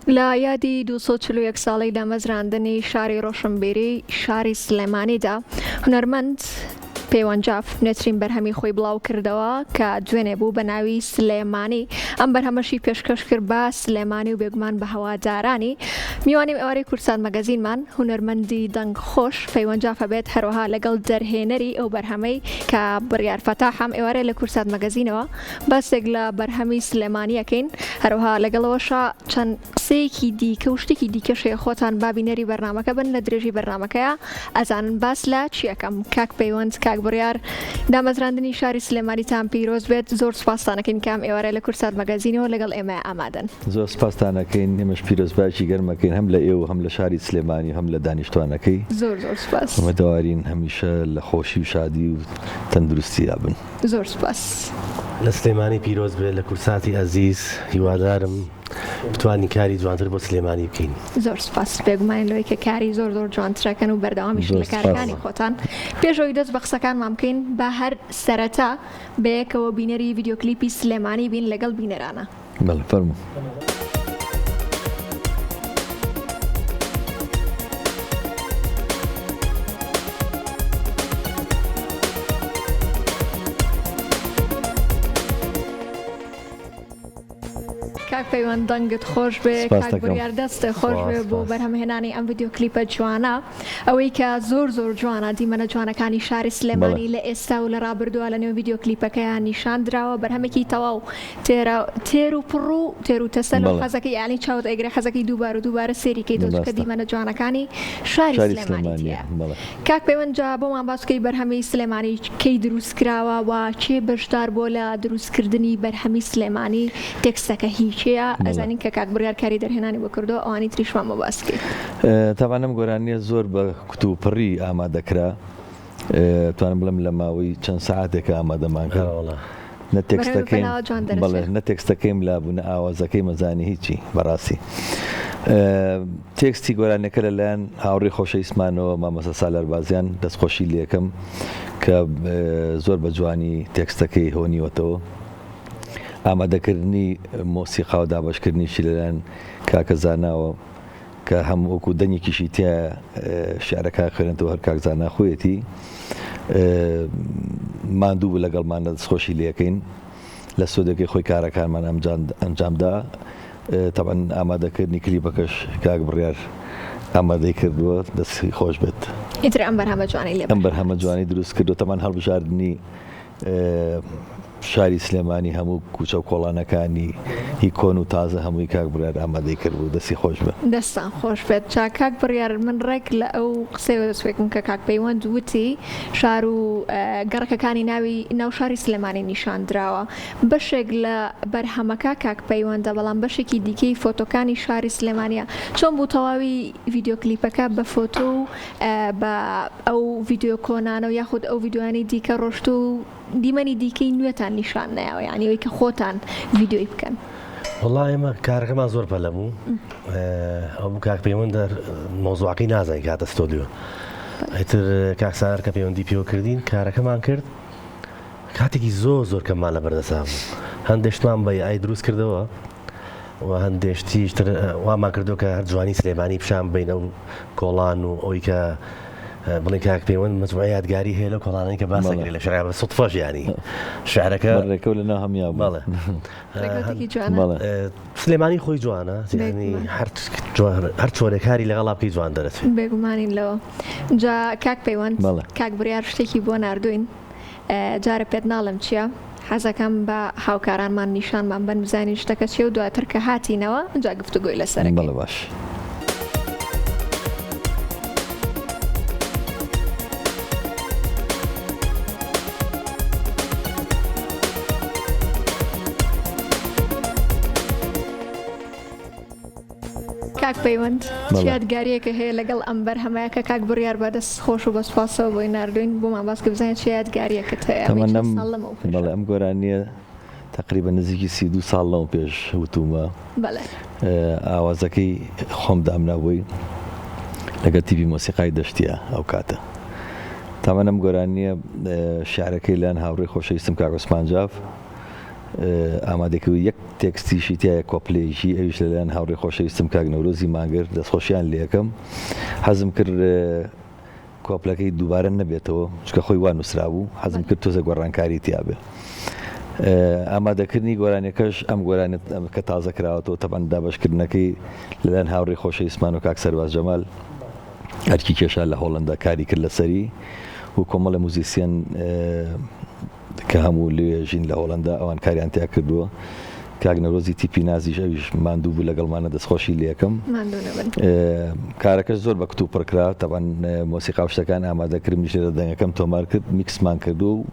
لە یادی 241 ساڵەی دامەزراندنی شاری ڕۆشنبیری شاری سلێمانیدا هونەرمەند پەیوەند جاف نوێترین بەرهەمی خۆی بڵاو کردەوە کە دوێنێ بوو بە ناوی سلێمانی ئەم بەرهەمەشی پێشکەش کرد بە سلێمانی و بێگومان بە هەوادارانی میوانی ئێوارەی کوردسات مەگەزینمان هونەرمەندی دەنگ خۆش پەیوەند جاف ئەبێت هەروەها لەگەڵ دەرهێنەری ئەو بەرهەمەی کە بڕیار فەتاح ئەم ئێوارەیە لە کوردسات مەگەزینەوە باسێک لە بەرهەمی سلێمانی ئەکەین هەروەها لەگەڵەوەشا چەند قسەیەکی دیکە و شتێکی دیکەش هەیە خۆتان با بینەری بەرنامەکە بن لە درێژی بەرنامەکەیا ئەزانن باس لە چی ئەکەم کاک پەیوەند کاک بڕیار دامەزراندنی شاری سلێمانیتان پیرۆز بێت زۆر سوپاستان ئەکەین کە ئەم ئێوارە لە کوردسات مەگەزینەوە لەگەڵ ئێمە ئامادەن. زۆر سوپاستان ئەکەین ئێمەش پیرۆزبایەکی گەرم ئەکەین هەم لە ئێوە و هەم لە شاری سلێمانی و هەم لە دانیشتوانەکەی. زۆر زۆر سوپاس. ئومێدەوارین هەمیشە لە خۆشی و شادی و تەندروستیا بن. زۆر سوپاس. لە سلێمانی پیرۆز بێت لە کوردساتی ئەزیز هیوادارم بتوانین کاری جوانتر بۆ سلێمانی بکەین. زۆر سوپاس بێگومانین لەوەی کە کاری زۆر زۆر جوانترەکەن و بەردەوامیشن لە کارەکانی خۆتان پێش ئەوەی دەست بە قسەکانمان بکەین با هەر سەرەتا بەیەکەوە بینەری ڤیدیۆ کلیپی سلێمانی بین لەگەڵ بینەرانە. بەڵێ فەرموو. کاک پەیوەند دەنگت خۆش بێ کاک بڕیار دەستت خۆش بێ بۆ بەرهەمهێنانی ئەم ڤیدیۆ کلیپە جوانە ئەوەی کە زۆر زۆر جوانە دیمەنە جوانەکانی شاری سلێمانی لە ئێستا و لە ڕابردووە لە نێو ڤیدیۆ کلیپەکەیان نیشان دراوە بەرهەمێکی تەواو تێرە تێر و پڕ و تێر و تەسەل و حەزەکەی یانی چاوت ئەیگرێ حەزەکەی دووبارە و دووبارە سێری کەیتەوە چونکە دیمەنە جوانەکانی شاری سلێمانی تیایە کاک پەیوەند جا بۆمان باس بکەی بەرهەمی سلێمانی کەی دروست کراوە و کێ بەشدار بووە لە دروست کردنی بەرهەمی سلێمانی تێکستەکە هی کێیە ئەزانین کە کاک بڕیار کاری دەرهێنانی بۆ کردووە ئەوانی تریشمان بۆ باس بکەی. تەبعەن ئەم گۆرانیە زۆر بە کوتوپڕی ئامادە کرا توانم بڵێم لە ماوەی چەند سەعاتێکا ئامادەمان کرد نە تێکستەکەیم بەڵێ نە تێکستەکەیم لابوو نە ئاوازەکەی مەزانی هیچی بەڕاستی تێکستی گۆرانیەکە لەلایەن هاوڕێی خۆشەویستمانەوە مامۆستا سالار بازیان دەستخۆشی لێکەم کە زۆر بە جوانی تێکستەکەی هۆنیوەتەوە ئامادەکردنی مۆسیقا و دابەشکردنیشی لەلایەن کاکە زاناوە کە هەم وەکو دەنگێکیشی تیایە شیعرەکە خوێنێتەوە هەر کاک زانا خۆیەتی ماندوو بوو لەگەڵمان لە دەستخۆشی لێکەین لە ستۆدیۆکەی خۆی کارەکانمان ئەنجامدا تەبعەن ئامادەکردنی کلیپەکەش کاک بڕیار ئامادەی کردووە دەستی خۆش بێت. ئیتر ئەم بەرهەمە جوانەی لێ ئەم بەرهەمە جوانی دروست کردووە تەبعەن هەڵبژاردنی شاری سلێمانی هەموو کوچە و کۆڵانەکانی هی کۆن و تازە هەمووی کاک بڕیار ئامادەی کردبوو دەستی خۆش بێ. دەستان خۆش بێت جا کاک بڕیار من ڕێک لە ئەو قسەیەوە دەست پێکم کە کاک پەیوەند وتی شار و گەڕەکەکانی ناوی ناو شاری سلێمانی نیشان دراوە بەشێک لە بەرهەمەکە کاک پەیوەندە بەڵام بەشێکی دیکەی فۆتۆکانی شاری سلێمانیە چۆن بوو تەواوی ڤیدیۆ کلیپەکە بە فۆتۆ و بە ئەو ڤیدیۆ کۆنانە و یاخود ئەو ڤیدیۆیانەی دیکە ڕۆشتوو و دیمەنی دیکەی نوێتان نیشان نەیاوە یانی ئەوەی کە خۆتان ڤیدیۆی بکەن؟ وەڵا ئێمە کارەکەمان زۆر پەلە بوو ئەو بوو کاک پەیوەند مەوزوعەکەی نازانین کاتە ستۆدیۆ ئیتر کاک سالار کە پەیوەندی پێوە کردین کارەکەمان کرد کاتێکی زۆر زۆر کەممان لە بەردەسا بوو هەندێک شتمان بە AI دروست کردەوە و هەندێک شتیش تر وامان کردو کە هەر جوانی سلێمانی پیشان بین ئەو کۆڵان و ئەوی کە بڵێن کاک پەیوەند مەجموعە یادگاری هەیە لەو کۆڵانەی کە باس دەکرێت لە شعر بە سوتفەش یانی شعرەکە ڕێکەوت لە ناو هەمویا بوو. بەڵێ ڕێکەوتێکی جوانە. بەڵێ. سلێمانی خۆی جوانە یانی هەر جوان هەر چۆنێک کاری لەگەڵا بکەی جوان دەرەچێت. بێگومانین لەوە. جا کاک پەیوەند بەڵێ. کاک بڕیار شتێکی بۆ ناردووین جارێ پێت ناڵێم چیە حەزەکەم بە هاوکارانمان نیشانمان بەن بزانین شتەکە چیە و دواتر کە هاتینەوە ئنجا گفتوگۆی لەسەر ئەکەین. بەڵێ باش. کاک پەیوەند چ یادگاریەکە هەیە لەگەڵ ئەم بەرهەمەیە کە کاک بڕیار بە دەست خۆش و بە سوپاسەوە بۆی ناردوین بۆمان باس کە بزانین چ یادگاریەکت هەیە ئەمەی چەند ساڵ لەمەو پێش بەڵێ ئەم گۆرانیە تقریبا نزیکی 32 ساڵ لەمەو پێش وتومە بەڵێ ئاوازەکەی خۆم دامنا بۆی لەگەڵ تیپی مۆسیقای دەشتیە ئەو کاتە تامان ئەم گۆرانیە شعرەکەی لەلایەن هاوڕێی خۆشەویستم کاک عوسمان جاف. ئامادەی کردووە یەک تێکستیشی تیایە کۆپلەیەکی ئەویش لەلایەن هاوڕێی خۆشەویستم کاک نەورۆزی مانگر دەستخۆشیان لێکەم حەزم کرد کۆپلەکەی دووبارە نەبێتەوە چونکە خۆی وا نووسرابوو حەزم کرد تۆزە گۆڕانکاری تیابێ ئامادەکردنی گۆرانیەکەش ئەم گۆرانیە کە تازە کراوەتەوە تەبعەن دابەشکردنەکەی لەلایەن هاوڕێی خۆشەویستمان و کاک سەرباز جەمال ئەرکی کێشا لە هۆڵندا کاری کرد لەسەری و کۆمەڵە موزیسیەن کە هەموو لەوێ ژین لە هۆڵەندا ئەوان کاریان تیا کردووە. کاک نەورۆزی تیپی نازیش ئەویش ماندوو بوو لەگەڵمانە دەستخۆشی لێکەم. ماندوو نەبن. کارەکەش زۆر بە کتوپڕ کرا تەبعەن مۆسیقا و شتەکان ئامادە کرد منیش لێرە دەنگەکەم تۆمار کرد میکسمان کردووە و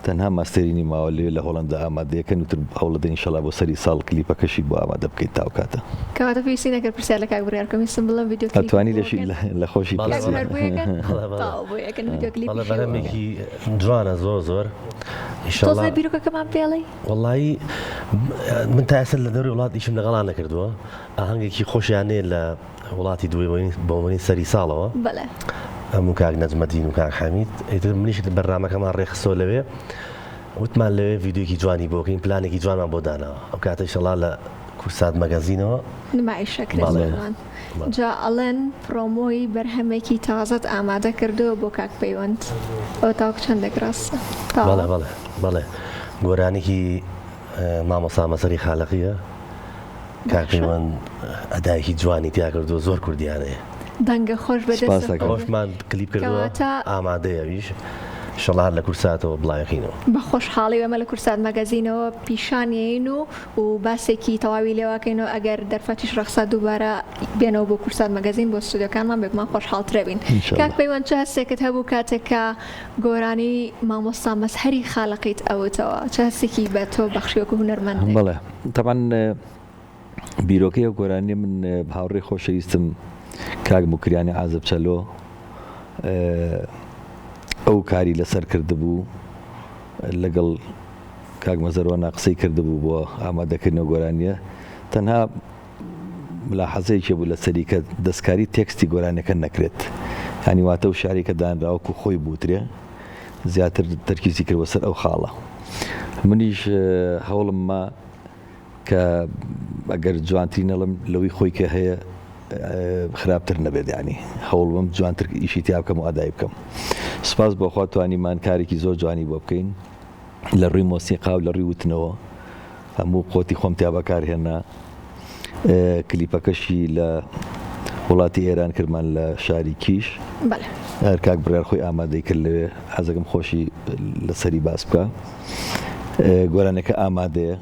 تەنها ماستێرینی ماوە لەوێ لە هۆڵەندا ئامادەیە کە نووتر هەوڵەدەین ئینشەڵا بۆ سەری ساڵ کلیپەکەشی بۆ ئامادە بکەین تا ئەو کاتە. کەواتە پێویستی نەکرد پرسیار لە کاک بڕیار بکەم ویستم بڵێم ڤیدیۆ کلیپی ئەتوانی بۆ لێشی بکەن. لە خۆشی بەڵێ کاک بەڵێ. بڕیار بۆ یەکەن؟ بەڵێ بەڵێ. تەواو بۆ یەکەن ڤیدیۆ بەڵێ کلیپیشی بۆ بکەن. بەرهەمێکی جوانە زۆر زۆر ئیشەڵا. تۆزێ بیرۆکەکەمان پێڵێی؟ وەڵایی من تا ئێستا لە دەوری وڵات ئیشم لەگەڵا نەکردووە ئاهەنگێکی خۆشیان هەیە لە وڵاتی دوبەی بۆمەنی سەری ساڵەوە بەڵێ. ئەم و کاک نەجمەدین و کاک حەمید ئیتر منیش بەرنامەکەمان ڕێکخستەوە لەوێ وتمان لەوێ ڤیدیۆیەکی جوانی بۆ بکەین پلانێکی جوانمان بۆ داناوە ئەو کاتە ئیشەڵا لە کوردسات مەگەزینەوە نمایش ئەکرێت بەڵێ بێگومان. جا ئەڵێن پرۆمۆی بەرهەمێکی تازەت ئامادە کردووە بۆ کاک پەیوەند ئەوە تاوەکو چەندێک ڕاستە؟ بەڵێ تەواوە؟ بەڵێ بەڵێ گۆرانیکی مامۆستا مەزهەری خالەقیە کاک باشە. پەیوەند ئەدایەکی جوانی تیا کردووە زۆر کوردیانەیە. دەنگە خۆش بێ سپاس دەستت دەکەم. خۆش بێ. ئەوەشمان کلیپ کردووە کەواتە. ئامادەیە ئەویش ئیشەڵا هەر لە کوردساتەوە بڵاویکەینەوە. بە خۆشحاڵی ئێمە لە کوردسات مەگەزینەوە پیشانیەین و و باسێکی تەواوی لێوەکەین و ئەگەر دەرفەتیش ڕەخسا دووبارە بێنەوە بۆ کوردسات مەگەزین بۆ ستۆدیۆکانمان بێگومان خۆشحاڵترەبین. ان شاء کاک اللە. پەیوەند چ هەستێکت هەبوو کاتێک کە گۆرانی مامۆستا مەزهەری خالەقیت ئەوتەوە چ هەستێکی بە تۆ بەخشی وەکو هونەرمەندێک؟ بەڵێ تەبعەن بیرۆکەی ئەو گۆرانیە من هاوڕێی خۆشەویستم کاک موکریانی عازب چەلۆ ئەو کاری لەسەر کردبوو لەگەڵ کاک مەزەروەنا قسەی کردبوو بۆ ئامادەکردنەوە گۆرانیە تەنها ملاحەزەیەکی بوو لەسەری کە دەستکاری تێکستی گۆرانیەکە نەکرێت یانی واتە و شعری کە دانراوە وەکو خۆی بوترێ زیاتر تەرکیزی کردوە سەر ئەو خاڵە منیش هەوڵم ما کە ئەگەر جوانتری نەڵم لەوەی خۆی کە هەیە خراپتر نەبێت ینی هەوڵبم جوانتر ئیشی تیا بکەم و ئەدای بکەم سپاس بۆخوا توانیمان کارێکی زۆر جوانی بۆ بکەین لە ڕووی مۆسیقا و لە ڕووی وتنەوە هەموو قوتی خۆم تیا بەکارهێنا کلیپەکەشی لە وڵاتی ئێران کردمان لە شاری کیش هەر کاک بڕیار خۆی ئامادەی کرد لەوێ حەزەکەم خۆشی لەسەری باس بکە گۆرانەکە ئامادەیە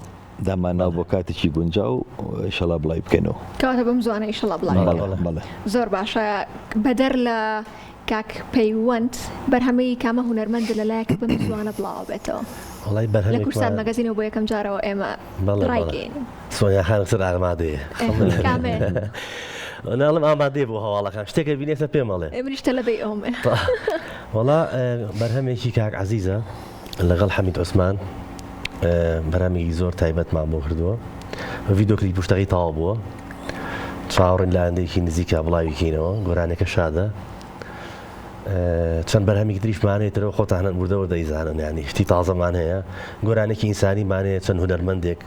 دامانناو بۆ کاتێکی گونجاو ئیشەڵا بڵاوی بکەینەوە. کەواتە بەم زوانە ئیشەڵا بڵاوی دەکەن. زۆر باشە بەدەر لە کاک پەیوەند بەرهەمەی کامە هونەرمەند لە لایەک بەم زوانە بڵاوە بێتەوە؟ وەڵای لە بەرهەمێکمان کوردستان مەگەزینەوە بۆ یەکەم جارەوە ئێمە بەڵێ بەڵێ ڕایگەیەنین. سۆنیا خانم سەر ئامادەیە. کامەیە؟ ناڵم ئامادەیە بۆ هەواڵەکان شتێکە بینێتە پێم ئەڵێ. ئێ منیش تەلەبەی ئەوم. وەڵا بەرهەمێکی کاک عەزیزە لەگەڵ حەمید عوسمان بەرهەمێکی زۆر تایبەتمان بۆ کردووە ڤیدۆ کلیپ و شتەکەی تەواو بووە چاوەڕێین لە ئایندەیەکی نزیکا بڵاوی کەینەوە گۆرانیەکە شادە چەند بەرهەمێکی تریشمان هەیە ترەوە خۆتان وردە وردە ئیزانن ینی شتی تازەمان هەیە گۆرانێکی ئینسانیمان هەیە چەند هونەرمەندێک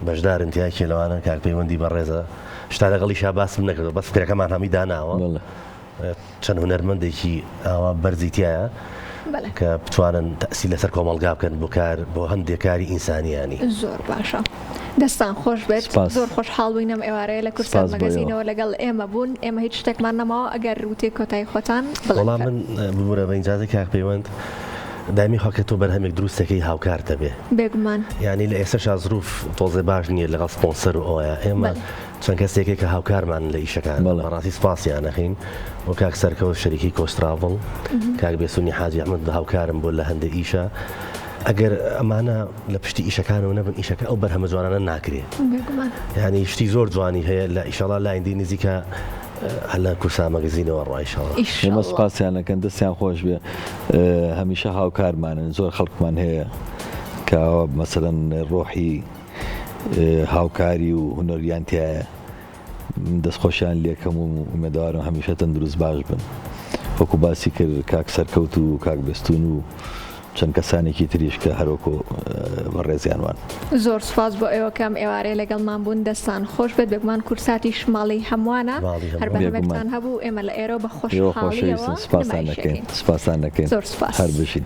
بەشدارن تیا کێ لەوانە کاک پەیوەندی بەڕێزە شتا لەگەڵیشا باسم نەکردو بەس فکرەکەمان هەمووی داناوە چەند هونەرمەندێکی ئاوا بەرزی تیایە کە بتوانن تەئسیر لەسەر کۆمەڵگا بکەن بۆ کار بۆ هەندێک کاری ئینسانی یانی. زۆر باشە دەستان خۆش بێت زۆر خۆشحاڵ بووین ئەم ئێوارەیە لە کوردسات مەگەزینەوە لەگەڵ ئێمە بوون ئێمە هیچ شتێکمان نەماوە ئەگەر وتەی کۆتایی خۆتان بڵێن وەڵا من ببورە بە ئیجازەی کاک پەیوەند دایمی خوا کە تۆ بەرهەمێک دروست دەکەی هاوکارت دەبێ بێگومان یانی لە ئێستەشا زروف تۆزێ باش نییە لەگەڵ سپۆنسەر و ئەوەیە ئێمە چەند کەسێکە کە هاوکارمانن لە ئیشەکان بەڕاستی سپاسیان ئەکەین وە کاک سەرکەوت شەریکی کۆچ تراڤڵ کاک بێسونی حاجی ئەحمەد هاوکارم بۆ لە هەندێک ئیشە ئەگەر ئەمانە لە پشتی ئیشەکانەوە نەبن ئیشەکە ئەو بەرهەمە جوانانە ناکرێ یعنی شتی زۆر جوانی هەیە لە ئیشەڵا لایندی نزیکە هەلە کورسا مەگەزینەوە ڕایشەوە ئێمە سپاسیان ئەکەن دەستیان خۆش بێ هەمیشە هاوکارمانن زۆر خەڵکمان هەیە کە مەسەلەن ڕۆحی هاوکاری و هونەریان تیایە من دەستخۆشیان لێکەم و ئومێدەوارم هەمیشە تەندروست باش بن وەکو باسی کرد کاک سەرکەوت و کاک بێستون و. چەند کەسانێکی تریش کە هەروەکو بەڕێزیان وان. زۆر سوپاس بۆ ئێوە کە ئەم ئێوارەیە لەگەڵمان بوون دەستان خۆش بێت بێگومان کوردساتیش ماڵی هەمووانە هەر بەرهەمێکتان هەبوو ئێمە لە ئێرەوە بە خۆشحاڵیەوە سوپاستان دەکەین سوپاستان دەکەین زۆر سوپاس هەر بژین.